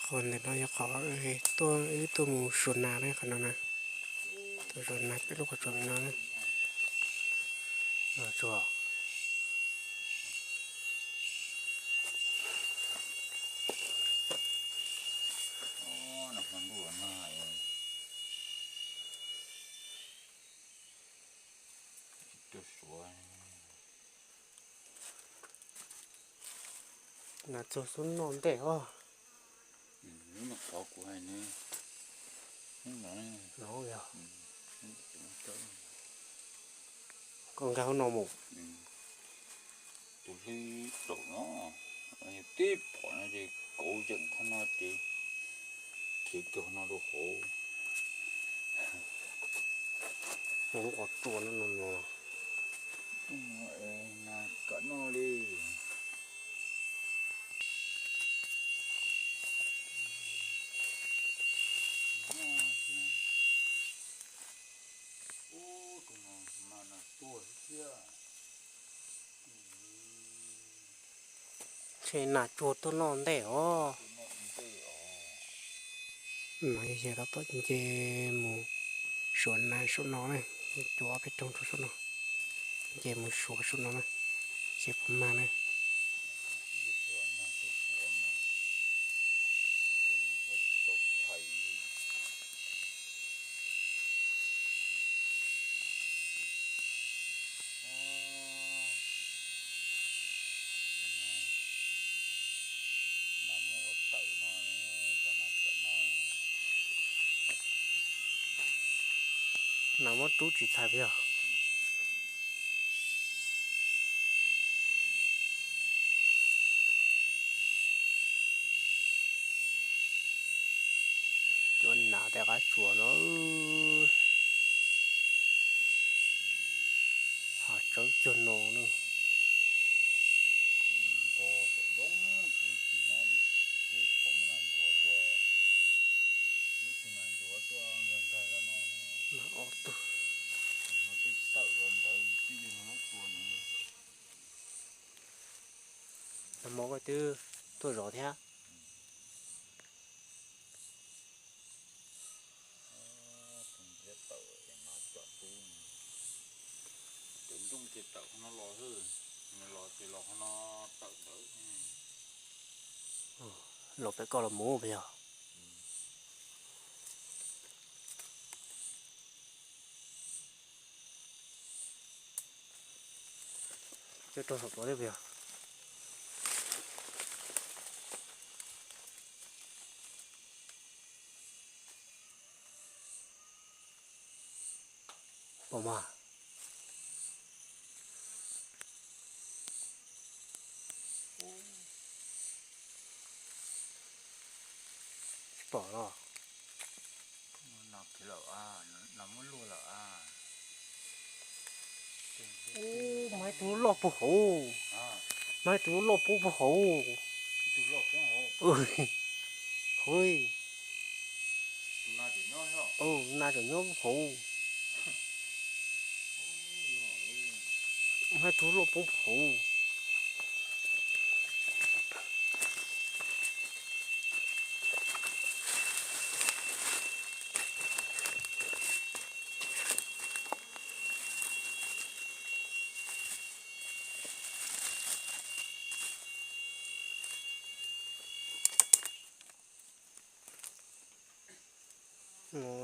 Qhov ntawm no yog qhov tuaj, wb tuaj mus suav nas ne, qhov no na. Tuaj suav nas peb lub qhov tsua no na. Tsuag. Nas txuag xub noj ntej os. Qhov kuv hais ne, no yog koj nkag hauv no mus. Tus hlwb zaum no, tib phom no ces kauv yeem qhov no ces khiav kiag no rau hauv. Lub qhov tsua no no no. Mas kam noj li. Ub, tus no mas nas tuag thiab. Ntshe nas tsuag tuaj noj ntej os. Mas yog tom tom nce mus suav nas saum no na, cua ob peb rooj rau saum no, nce mus suav saum no na, seb puas mag na. Nas muab rub tsis txhais yog. Cua nas tej qab tsuas no, ha tsawb cuag no na. Ob tug. Nag hmo koj twb tuaj zov thiab. Cov nrooj ces tawm qhov no los xwb, los ces los qhov no tawm ntawd. Los pem koj los mus puas yog? Coj rau saum tod thiab puas yog? Pom mas. Tsis pom los. Nas khiav lawm, nas muab luaj lawm. Ub, mas ib tug loj puag hauv. Mas ib tug loj puag puag hauv. Hauv. Nas tseem nyob puag hauv. Mas ib tug loj puag puag hauv.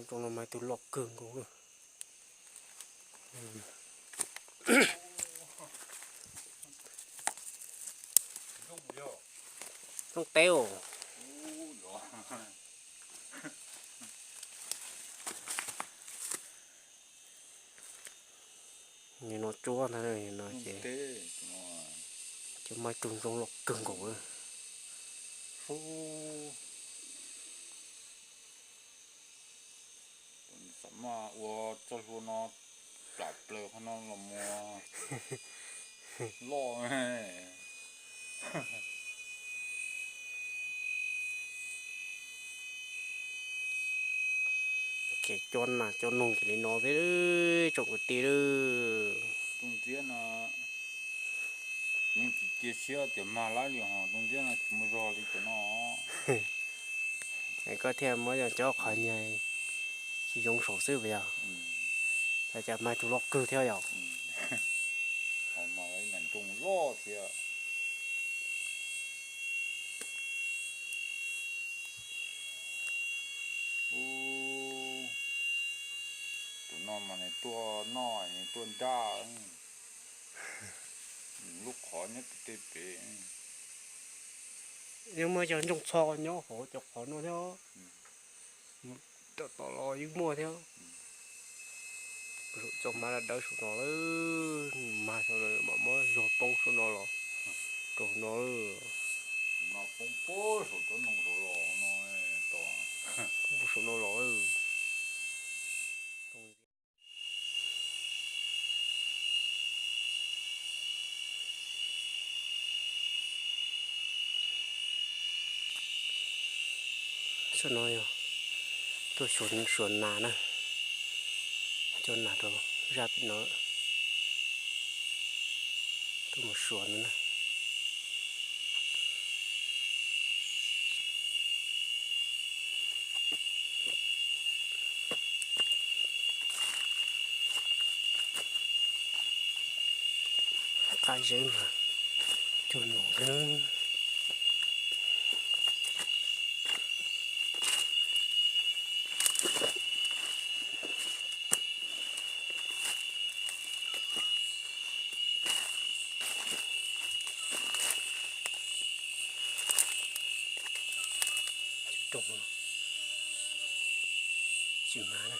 Tsoom no mas tus loj kawg nkaus. Tsoom teb os. Nim no tsuab ntag no ces, ces muaj ib tug ntoo loj kawg nkaus. Xam maj ua txoj hlua no plam plaws qhov no los mus loj. Ces cov nas cov noog ces li no xwb tsoom kwv tij. Tus ntxiab no kuv tsis cia siab tias mag laib li hos, tus ntxiab no tsis muaj zog li cov no. Es koj thiaj muab cov qhov nyiag tsis zoo saum xwb puas yog? Cas mas tus loj kawg thiab yom? Mas ib mas nroo loj thiab. Tus no mas nws tuaj noj, nws tuaj nraj, lub qhov nyob pem tej pem. Yeej muaj cov ntsooj txho nyob hauv cov qhov no thiab. Tom tom los yeej muaj thiab. Txoj hmab dawb saum no lawm, mas saum no mam muab zog poob saum no los, rau no lawm. Poob saum no los. Saum no yog tuaj suav nas na, cov nas rau zaj pem no, tuaj mus suav no na. Qab zeb mas cuag no thiab. Tsis mas,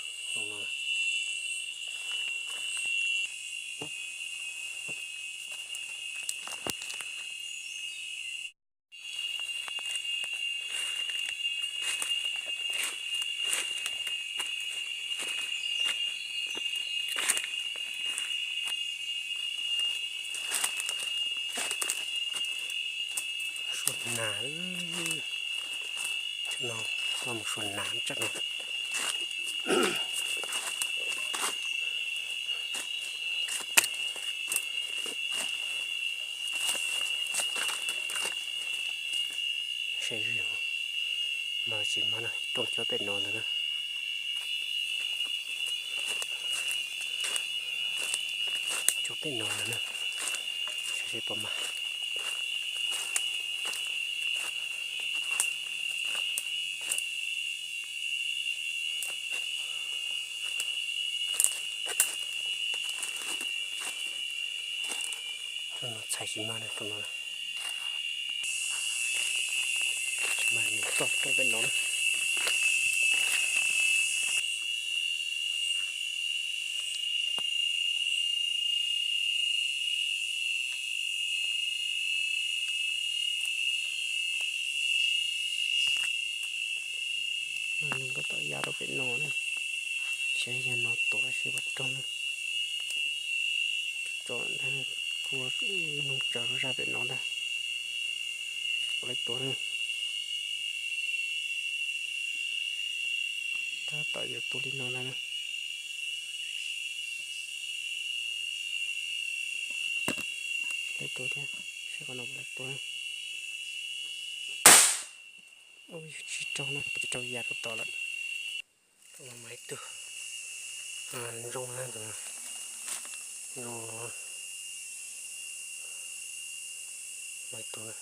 Suav nas, no, no mus suav nas tsam no. Saib, mas tsis mas na, rooj cuab pem no ntag na. Cuab pem no ntag na, saib seb puas mas. Rooj no txhais tsis mas na, rooj no. Tsis mas nws toj rooj pem no na. No yog nkauj tom ya rau pem no na, saib yog no tuav seb puas raug na. Tso ntag, kua noog tsaws rau zaj pem no ntag, tsis pom leej tuav na. Tab tom yuav tuav li no ntag na. Leej tuav thiab, saib qhov no puas leej tuav na. Ub, tsis raug na, tsis raug, ya rau tod lawm. Tus no mas ib tug ntsoog na, tus no ntsoog no, mas ib tug na.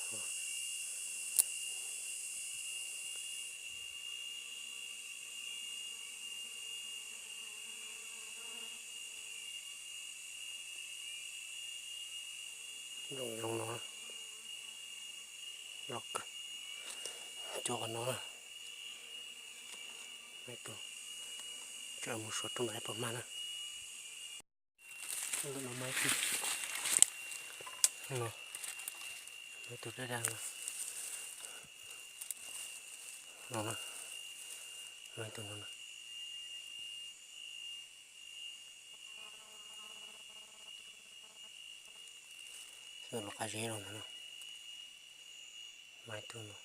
Ntsoog zoo no, loj kawg. Cov qhov no na, mas ib tug, tsam mus suav rooj ntawd puas mag na. Ntawm no mas ib tug, no, mas ib tug daj daj no, no na, mas ib tug no na. Los qab zeb los ntawd no, mas ib tug no.